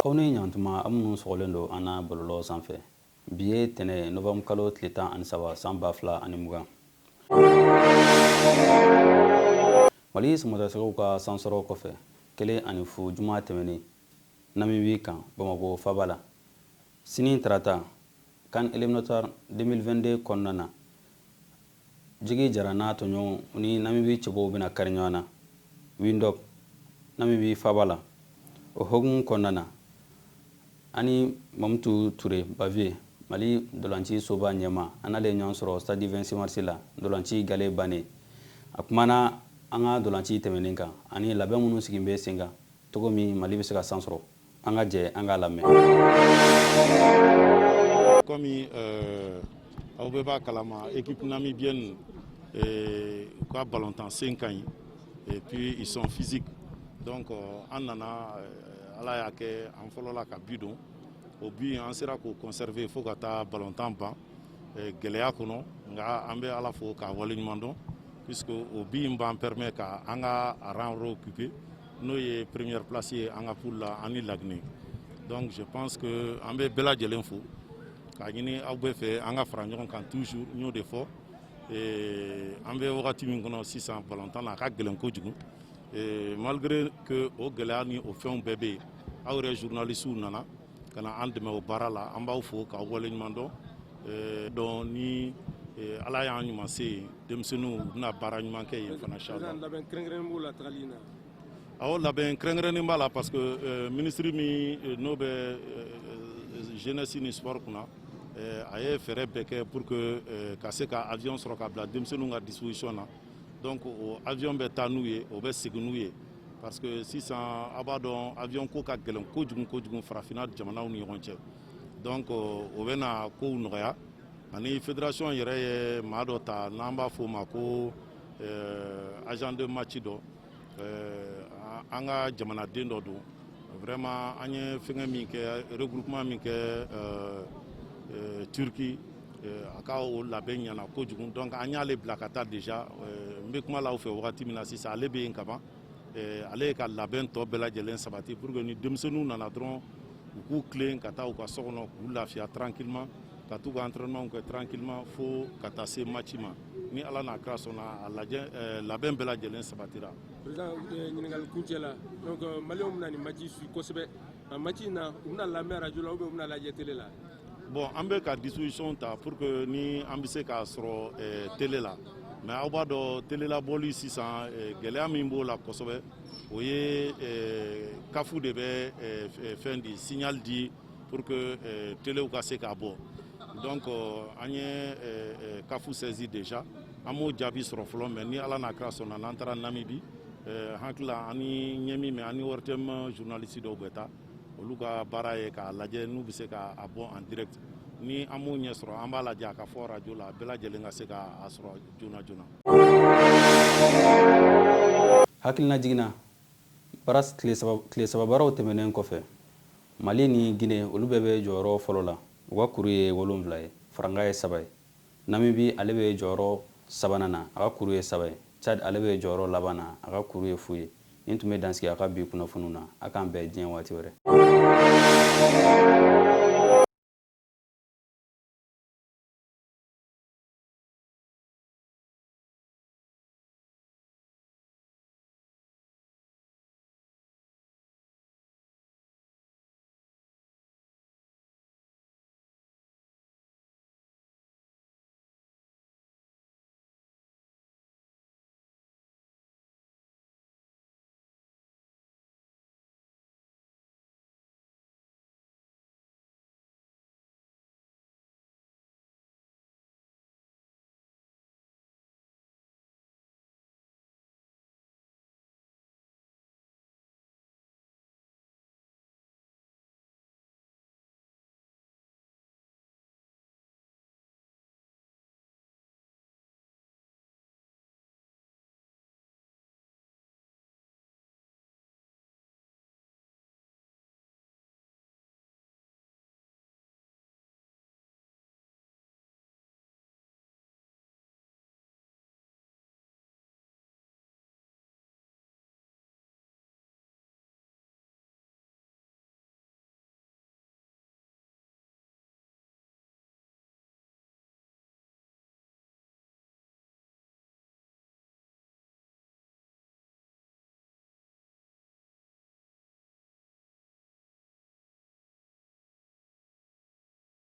Aw ni ɲantuma, aw minnu sɔgɔlen don an na bɔlɔlɔ sanfɛ. Bi ye tɛnɛ ye, novembre kalo tile 13, san 2020. Mali samatasɛgɛw ka sansɔrɔ kɔfɛ 1-0 juma tɛmɛnen Namibi kan Bamakɔ faba la, sini tarata CAN éliminatoire 2022 kɔnɔna na, Jigi Jara n'a tɔɲɔgɔnw ni Namibi cɛbɔw bɛna kari ɲɔgɔn na Windhoek, Namibi faba la. O hukumu kɔnɔna na, ani Mamutu Ture Baviye, Mali ntolanci soba ɲɛmaa, an n'ale ye ɲɔgɔn sɔrɔ stade 26 mars la, ntolanci gale bannen. A kumana an ka ntolanci tɛmɛnen kan ani labɛn minnu sigin bɛ sen kan cogo min Mali bɛ se ka san sɔrɔ. An ka jɛ an k'a lamɛn. Komi aw bɛɛ b'a kalama, équipe namibienne u ka ballontan sen ka ɲi et puis ils sont physiques. Donc an nana, Ala y'a kɛ an fɔlɔla ka but don. O but, an sera k'o conserver fo ka taa ballontan ban gɛlɛya kɔnɔ. Nka an bɛ Ala fo k'a waleɲuman dɔn, puisque o but in b'an permet ka an ka rang occuper, n'o ye première place ye an ka poule la, an ni La Guinée. Donc je pense que an bɛ bɛɛ lajɛlen fo k'a ɲini aw bɛɛ fɛ, an ka fara ɲɔgɔn kan toujours. N y'o de fɔ, an bɛ wagati min kɔnɔ sisan balontan na, a ka gɛlɛn kojugu. Malgré que o gɛlɛya ni o fɛnw bɛɛ bɛ yen, aw yɛrɛ journalistes nana ka na an dɛmɛ o baara la, an b'aw fo k'aw waleɲuman dɔn. Donc ni Ala y'an ɲuman se yen, denmisɛnninw u bɛna baara ɲuman kɛ yen fana, inchallah. Labɛn kɛrɛnkɛrɛnnen b'o la tagali in na? Awɔ, labɛn kɛrɛnkɛrɛnnen b'a la, parce que ministre min n'o bɛ jeunesse ni sport kunna, a ye fɛɛrɛ bɛɛ kɛ pour que ka se ka avion sɔrɔ ka bila denmisɛnninw ka disposition na. Donc o avion bɛ taa n'u ye, o bɛ segin n'u ye, parce que sisan aw b'a dɔn, avion ko ka gɛlɛn kojugu kojugu farafinna jamanaw ni ɲɔgɔn cɛ. Donc o bɛna kow nɔgɔya. Ani fédération yɛrɛ ye maa dɔ ta, n'an b'a fɔ o ma ko agent de match dɔ, an ka jamanaden dɔ don. Vraiment, an ye fɛngɛ min kɛ, regroupement min kɛ Turquie, a ka o labɛn ɲɛna kojugu. Donc an y'ale bila ka taa déjà. N bɛ kuma la aw fɛ wagati min na sisan, ale bɛ yen kaban. Ale ye ka labɛn tɔ bɛɛ lajɛlen sabati pour que ni denmisɛnninw nana dɔrɔn, u k'u tilen ka taa u ka so kɔnɔ, k'u lafiya tranquillement, ka t'u ka entraînement kɛ tranquillement fo ka taa se match ma. Ni Ala n'a kira sɔnna, a lajɛ, labɛn bɛɛ lajɛlen sabatira. Président, ɲininkali kuncɛ la, donc maliyɛnw bɛna nin match suit kosɛbɛ. A match in na, u bɛna lamɛn radio la ou bien u bɛna lajɛ télé la? Bon, an bɛ ka disposition ta pour que ni an bɛ se k'a sɔrɔ télé la. Mais aw b'a dɔn, télé labɔli sisan, gɛlɛya min b'o la kosɛbɛ, o ye CAF de bɛ fɛn di, signal di pour que téléw ka se k'a bɔ. Donc an ye CAF saisi déjà, an m'o jaabi sɔrɔ fɔlɔ. Mais ni Ala n'a kira sɔnna, n'an taara Namibi, hakili la an ni ɲɛ min mɛn, an ni ORTM journaliste dɔw bɛ taa, olu ka baara ye k'a lajɛ n'u bɛ se k'a bɔ en direct. Ni an m'o ɲɛ sɔrɔ, an b'a lajɛ a ka fɔ radio la, bɛɛ lajɛlen ka se k'a sɔrɔ joona joona. Hakilina jiginna baara tile 3 baaraw tɛmɛnen kɔfɛ, Mali ni Guinée, olu bɛɛ bɛ jɔyɔrɔ fɔlɔ la, u ka kuru ye 7 ye, faranga ye 3 ye. Namibi, ale bɛ jɔyɔrɔ sabanan na, a ka kuru ye 3 ye. Tchad, ale bɛ jɔyɔrɔ laban na, a ka kuru ye 0 ye. Nin tun bɛ dansigi a ka bi kunnafoniw na. A k'an bɛn diɲɛ waati wɛrɛ.